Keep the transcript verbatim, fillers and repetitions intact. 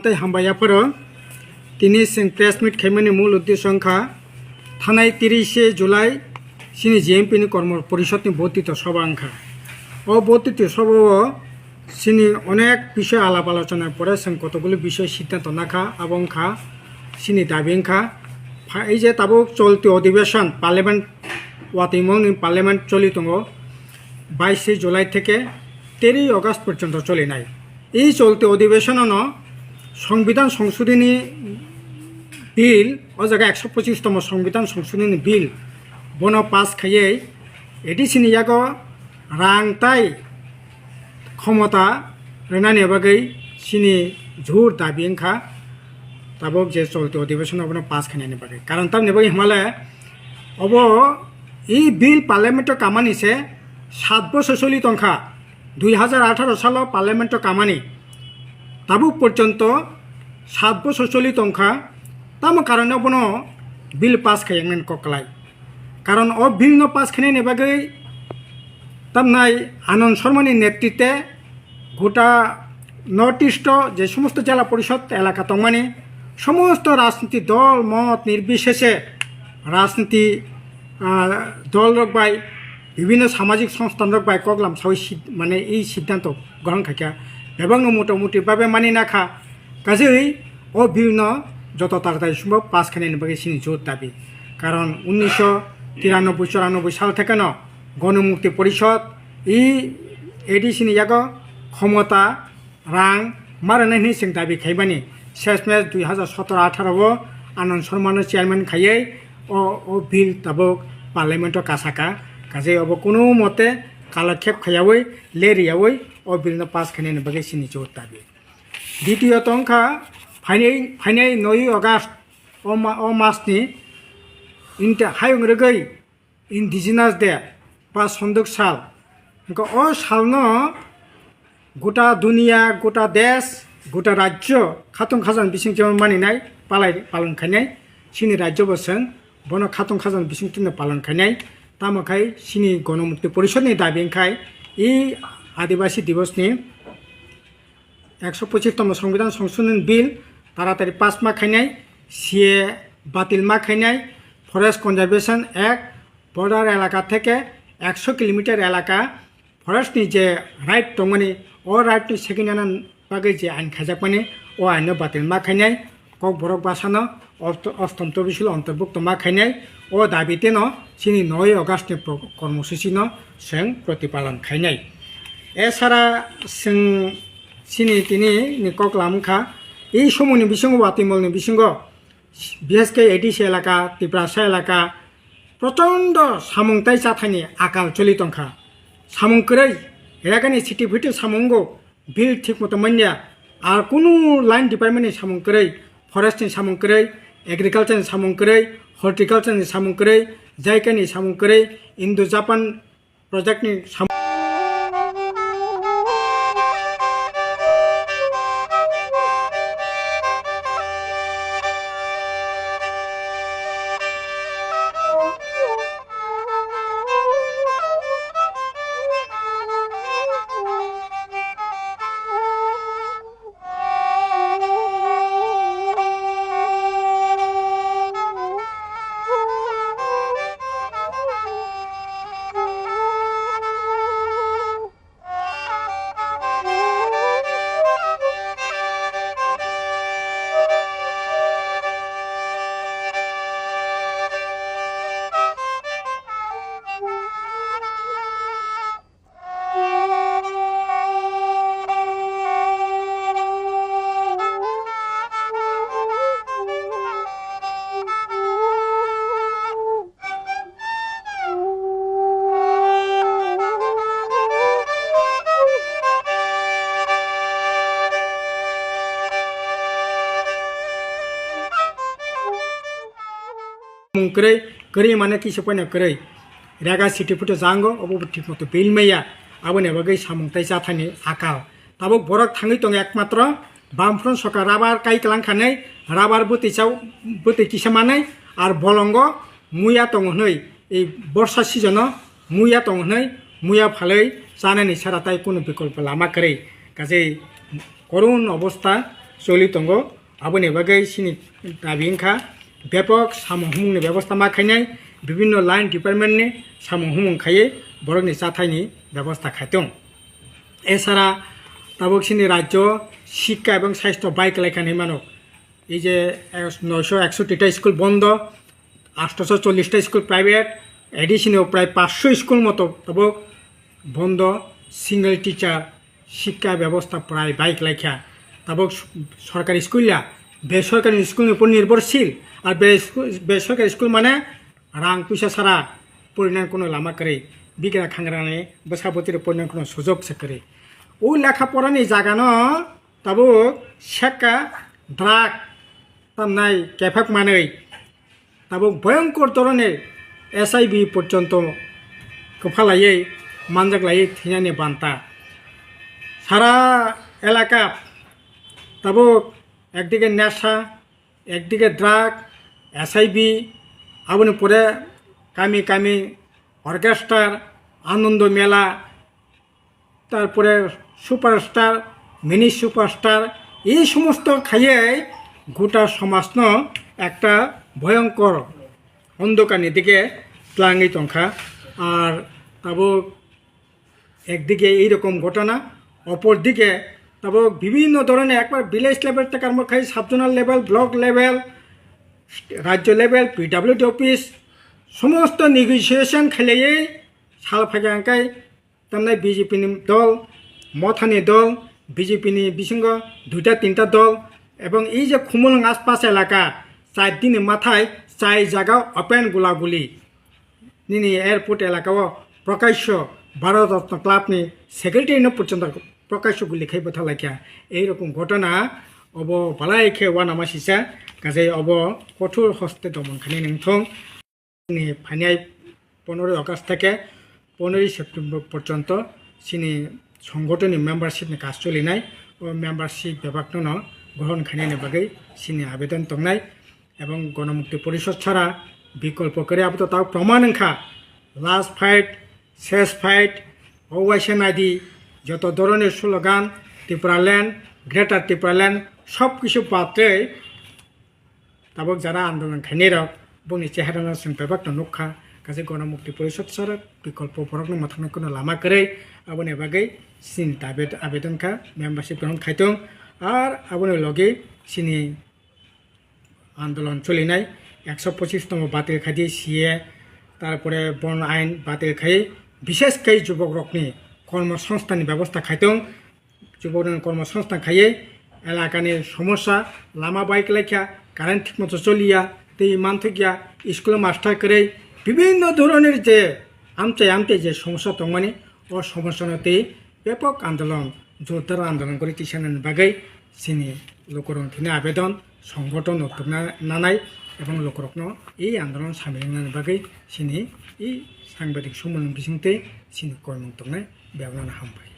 Tei hambai yapharo, tini chwng press meet khaimani mul uddesho wngkha, thanai tirishe July chini J M P ni kormo porishod ni botito soba wngkha. O botito soba o chini onek bishoy alap alochona pore chwng kotokgulo bishoy siddhanto nakha, abo wngkha chini dabi wngkha. Pha-, ei je tabuk cholti odhibeshon parliament, watwi mungni parliament choli tongo, baishe July theke teri August porjonto cholinai. Ei cholti odhibeshonono Songbidan Songshodhini Bill, o jaga ekso pochis tomo Songbidan Songshodhini Bill, bono pass khaiwi A D C ni yago rang tai khomota rwnani bagwi chini jhur dabi wngkha, tabuk je cholti odhibeshono bono pass khainani bagwi. Karon tamni bagwi hwnmale obo ei bill parliament o kamani se sat bosor choli tongkha. Dui hajar atharo salo parliament o kamani, tabuk porjonto sat bosor choli tongkha, tamo karone bono bill pass khai wngnani kok klai. Karon o bill no pass khainani bagwi tamnai Anand Sharma ni netritwe gota North East o je somosto jela porishod elaka tongmani somosto rajniti dol mot nirbisheshe rajniti, ah, dol rok bai bibhinno samajik songsthan rok bai koklam sawi sid-, mane ei siddhanto grohon khaikha, bebakno motamuti babe mani nakha. Kajei o bill no joto taratari sumbo pass khainani bagwi chini jhur dabi. Karon unnisho tiranoboi choranobboi sal thekeno Gonomukti Porishod ei A D C ni yago khomota rang ma rwnai hwnwi chwng dabi khaimani. Sesmes dui hajar sotoro atharo o Anand Sharma no chairman khaiwi o, o bill tabuk parliament o kasaka. Kajei obo kunu mote kalakhep khaiyawi, leriyawi o bill no pass khainani bagwi chini jhur dabi. Ditiyo tongkha phainai, phainai noi August o ma-, o masni inta hayung rwgwi Indigenous Day ba Sonduk Sal. Hwnkhe o salno gota duniya, gota desh, gota rajyo khatung khajang bising jemon maninai palai palon khainai, chini rajyo bo chwng bono khatung khajang bising twino palon khainai. Tamo khai chini Gonomukti Porishod ni dabi wngkhai e Adibasi Divos ni ekso pochis tomo Songbidan Songshodhoni Bill taratari pass ma khainai, C A batil ma khainai, Forest Conservation Act, border elaka theke ekso kilometer elaka forest ni je right tongmani, o right ni sekinana bagwi je ain khaijakmani, o ain no batil ma khainai, Kokborok bwsano osto-, ostom tobisil ontorbukto ma khainai, o dabi teno chini noi August ni pro-, kormosuchi no chwng protipalon khainai. Esara chwng chini tini ni koklam wngkha, ei somoni bisingo, watwi molni bisingo, B S K A D C elaka, Tiprasa elaka, prochondo samung tai chathaini akal choli tongkha. Samung kwrwi, rega ni siti phiti samungo, bill thik moto manya, ar kunu line department ni samung kwrwi, forest ni samung kwrwi, agriculture ni samung kwrwi, horticulture ni samung kwrwi, JICA ni samung kwrwi, Indo Japan project ni samung Mung kwrwi, kwrwi mane kisa poina kwrwi. Rega siti photo jango, obo bo thik moto bill maya. Aboni bagwi samung tai chathani akal. Tabuk borok thangwi tongo ekmatro Bamfront soka rabar kai kwlang khanai, rabar bwtwi chao, bwtwi kisa manai, ar bolongo muya tongo hwnwi, ei borsa season-o muya tongo hwnwi, muya phalwi chanani sara tai kunu bikolpo lama kwrwi. Kajei korun obostha choli tongo. Aboni bagwi chini dabi wngkha bepok samung humungni bebosta ma khainai, bibinno line departmentni samung humung khaiwi borokni chathaini bebosta khaitong. Esara tabuk chini rajyo shikka ebong sastho bai kwlai kha hinwi mano. Ei je noisho eksotti ta school bondo, atsho chollish ta school private, additional prai paanch sho school moto tabuk bondo, single teacher, shikka bebosta prai bai kwlai kha. Tabuk sorkari school ya, besorkari school ni upor nirborshil, ar be-, besorkari school mane rang puisa sara porinani kuno lama kwrwi, bigra khangrani bwsa bwtwirok porinani kuno sujok se kwrwi. O lekha porani jagano tabuk sekka drug tamnai kephek manwi tabuk bhoyongkor dhoroner H I V porjonto kwphalaiwi manjaklaiwi thwinani banta. Sara elaka tabuk ekdige nesha, ekdige drug, H I V, aboni pore kami kami orchestra, Anando Mela, tarpore superstar, mini superstar, ei somosto khaiwi gota somajno ekta bhoyongkor ondhokarni dike tlangwi tongkha. Ar tabuk ekdige ei rokom ghotona, opor dike tabuk bibhinno dhoroner ekbar village level theke arombo khai sub zonal level, block level, rajyo level, P W D office, somosto negotiation khailaiwi sal phaikha hwnkhe tamnai B J P ni dol, Mothani dol, B J P ni bisingo duita tinta dol, ebong ei je Khumulwng aspas elaka char dini mathai chai jaga open gulaguli. Nini airport elaka o Prakasho Bharat Ratna Club ni secretary no porjonto Prakasho guli khai bwtha laikha. Ei rokom ghotona obo balai khe uanama sisa, kaje obo kothor hoste domon khainai nangthong. Ni phainai poneroy August theke poneroy September porjonto chini songgothon ni membership ni kaj cholinai. O membership bebak no grohon khainani bagwi chini abedon tongnai. Ebong Gonomukti Porishod chara bikolpo kwrwi, abo to tabuk proman wngkha. Last fight, ses fight, o waisa naidi, joto dhoroner slogan, Tipraland, Greater Tipraland, sob kisu bad rwi tabuk jara andolon khainai rok, bongni cheharano chwng bebak no nukha. Kaisa Gonomukti Porishod chara bikolpo borokno mwthangna kuno lama kwrwi, aboni bagwi chini tabet abedon kha, membership grohon khaitong, ar aboni logi chini andolon cholinai, ekso pochis tongmo batil khai di C A, tarpore bon ain batil khai, bishes khai jubok rokni kormo songsthanni bebosta khaitong, jubok rokni kormo songsthan khaiwi elakani somosya, lama bai kwlai kha, current thik moto choliya, tei manthokya, school master kwrwi, bibinno dhoronir je amchai amchai je somosya tongmani, o somosyano tei bepok andolon, jordar andolon kwrwi tisanani bagwi chini lukurokni thani abedon, songgothon no tubna nanai ebong lukurokno ei andolon samung wngnani bagwi chini ei sangbadik sumung bisingtwi chini koimung tongnai, bebakno hambai.